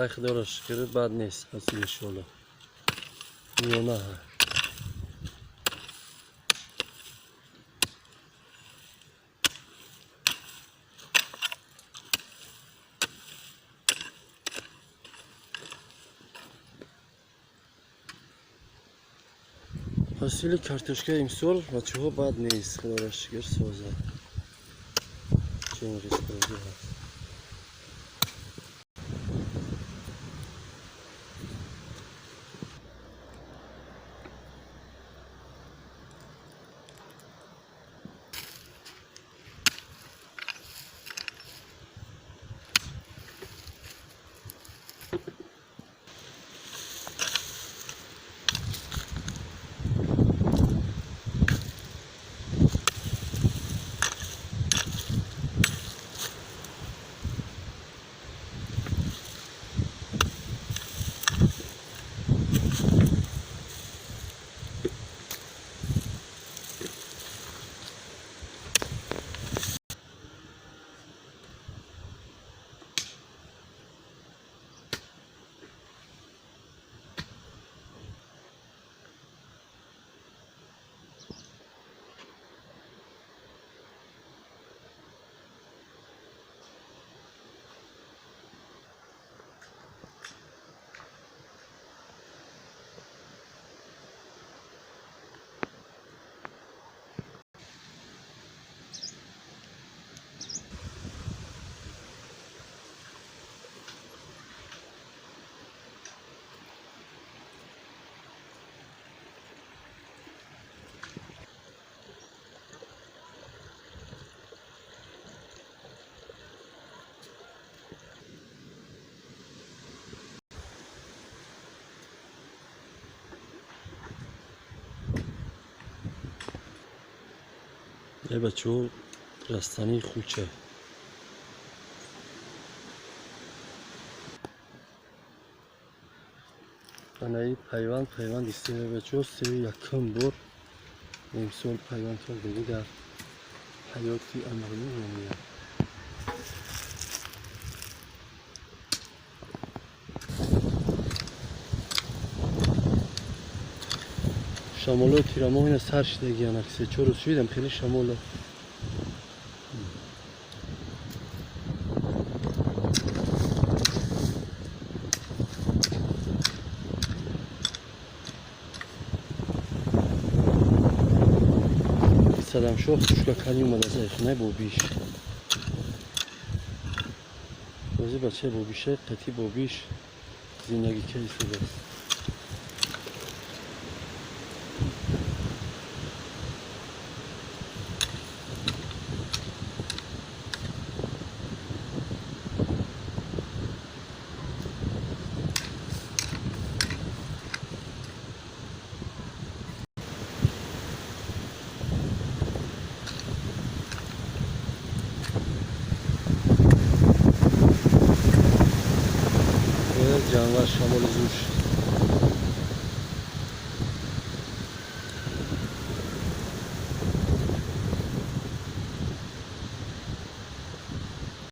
Ай, худоро шукр, бад нест ҳосил, иншоалло, миёна. Ҳосили картошка имсол, бачаҳо, бад нест, худоро шукр, соза ченғизпозӣ ҳаст. Э, бачаҳо, растании хуча. Анаи пайванд, пайванди сева, бачаҳо, севи якум бор имсол пайванд кардагӣ дар ҳаёти амалӣ ромия. Шамолои тирамоҳ ина сар шидагиянак, 3-4 рӯз шидам, хеле шамола. Садамшоҳ хушкаканӣ омадааст ай хонаи бобиш. Бози бачаи бобиша, қати бобиш зиндагӣ кардааст. Ҷанвар, шамоли зур.